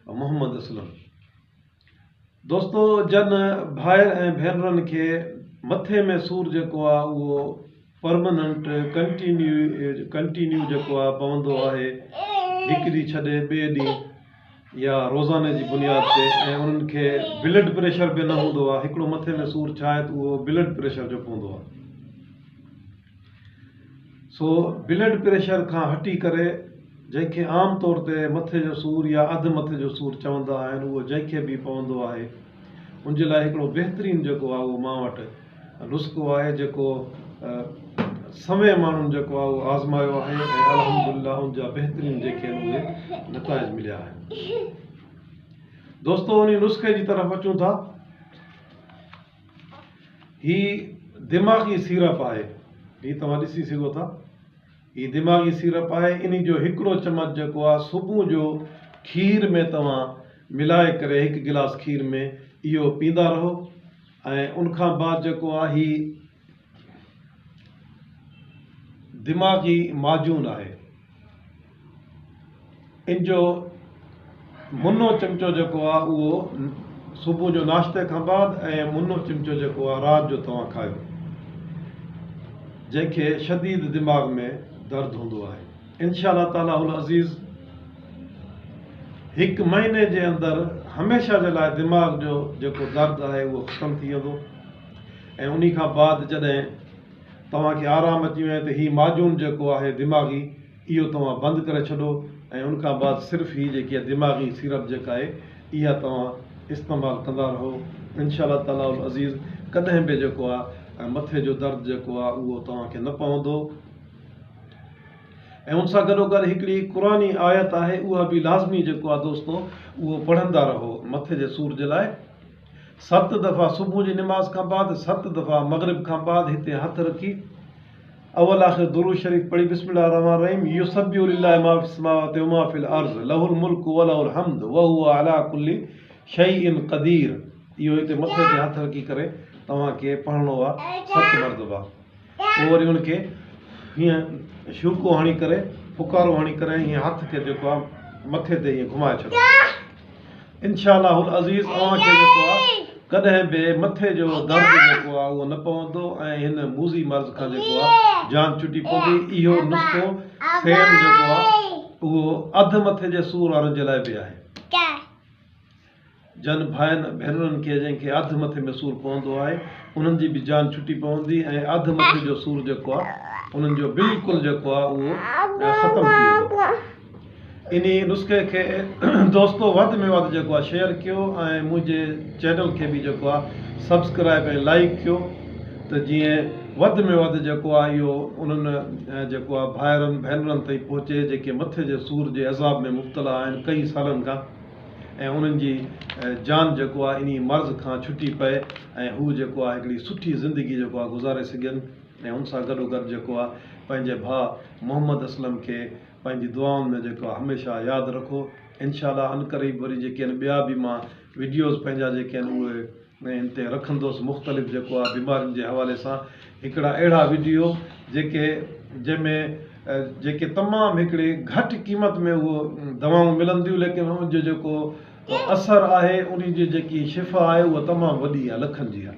محمد اسلم. دوستو جن ڀائر ۽ ڀينرن کي مٿي ۾ سور جيڪو آ اهو پرمننٽ ڪنٽينيو ڪنٽينيو جيڪو آ پوندو آهي هڪ ڏينهن ڇڏي ٻئي ڏينهن يا روزاني جي بنياد تي ۽ انهن کي بلڊ پريشر به نه هوندو آ هڪڙو مٿي ۾ سور ڇا آهي ته اهو بلڊ پريشر جو پوندو آ. سو بلڊ پريشر کان هٽي ڪري جنهن کي عام طور تي مٿي جو سور يا اڌ مٿي جو سور چوندا آهن اهو جنهن کي به پوندو آهي ان جي لاء هڪڙو بهترين جيڪو آهي اهو مان وٽ نسخو آهي جيڪو سوين ماڻهن جيڪو آهي اهو آزمايو آهي ۽ الحمدلله ان جا بهترين جيڪي آهن اهي نتائج مليا آهن. دوستو انهي نسخي جي طرف اچون ٿا. هي دماغي سيرپ آهي. هي توهان ڏسي سگهو ٿا. هي دماغي سيرپ آهي. انهي جو هڪڙو چمچ جيڪو آهي صبح جو کير ۾ توهان ملائي ڪري هڪ گلاس کير ۾ اهو پيندا رهو ۽ ان کان بعد جيڪو آهي هي دماغي معجون آهي. ان جو منو چمچو جيڪو آهي اهو صبح جو ناشتي کان بعد ۽ منو چمچو جيڪو آهي رات جو توهان کايو جنهن کي شديد دماغ ۾ درد هوندو آهي انشاء الله تعالي العزيز هڪ مهيني جي اندر هميشه جي لاء دماغ جو جيڪو درد آهي اهو ختم ٿي ويندو ۽ انهي کان بعد جڏهن توهان کي آرام اچي وڃي ته هي معجون جيڪو آهي دماغي اهو توهان بند ڪري ڇڏو ۽ ان کان بعد صرف هي جيڪي دماغي سيرپ جيڪا آهي اها توهان استعمال ڪندا رهو انشاء الله تعالي العزيز ڪڏهن به جيڪو آهي مٿي جو درد جيڪو آهي اهو توهان کي نه پوندو ۽ ان سان گڏو گڏ هڪڙي قرآني آيت آهي اها به لازمي جيڪو آهي دوستو اهو پڙهندا رهو مٿي جي سور جي لاء ست دفعا صبح جي نماز کان بعد ست دفعا مغرب کان بعد هتي هٿ رکي اول آخر درود شريف پڙهي بسم الله الرحمن الرحيم يسبح لله ما في السماوات وما في الارض له الملڪ وله الحمد وهو علي ڪل شيء قدير اهو هتي مٿي تي هٿ رکي ڪري توهان کي پڙهڻو آهي ست مرتبا پوء وري ان کي هيئن شوڪو هڻي ڪري ڦوڪارو هڻي ڪري هيئن هٿ کي جيڪو آهي مٿي تي هيئن گهمائي ڇڏو. انشاء الله العزيز اوهان کي جيڪو آهي ڪڏهن به مٿي جو درد جيڪو آهي اهو نه پوندو ۽ هن موذي مرض کان جيڪو آهي جان ڇٽي پوندي. اهو نسخو سيم جيڪو آهي اهو اڌ مٿي جي سور وارن جي لاء به آهي. جن ڀائن ڀينرن کي جنهن کي اڌ مٿي ۾ سور پوندو آهي انهن جي به جان ڇٽي پوندي ۽ اڌ مٿي جو سور جيڪو آهي انهن جو بلڪل جيڪو آهي اهو ختم ٿي ويندو. انهي نسخي کي دوستو وڌ ۾ وڌ جيڪو آهي شيئر ڪيو ۽ منهنجي چينل کي به جيڪو آهي سبسڪرائب ۽ لائيڪ ڪيو ته جيئن وڌ ۾ وڌ جيڪو آهي اهو انهن جيڪو آهي ڀائرن ڀينرن تائين پهچي جيڪي مٿي جي سور جي عذاب ۾ مبتلا آهن ڪئي سالن کان ۽ انهن جي جان جيڪو آهي انهي مرض کان ڇٽي پئي ۽ هو جيڪو آهي هڪڙي سٺي زندگي جيڪو آهي گذاري سگهن ۽ ان سان گڏو گڏ جيڪو آهي پنهنجي ڀاء محمد اسلم کي پنهنجي دعائن ۾ جيڪو آهي هميشه ياد رکو انشاء الله عنقريب وري جيڪي آهن ٻيا به مان وڊيوز پنهنجا جيڪي آهن اهي ۽ ان تي رکندس مختلف جيڪو آ بيمارين جي حوالي سان هڪڙا اهڙا وڊيو جيڪي جنهن ۾ جيڪي تمام هڪڙي گهٽ قيمت ۾ اهو دوائون ملنديون ليڪن ان جو جيڪو اثر آهي ان جي جيڪي شفا آهي اها تمام وڏي آ لکن جي آ.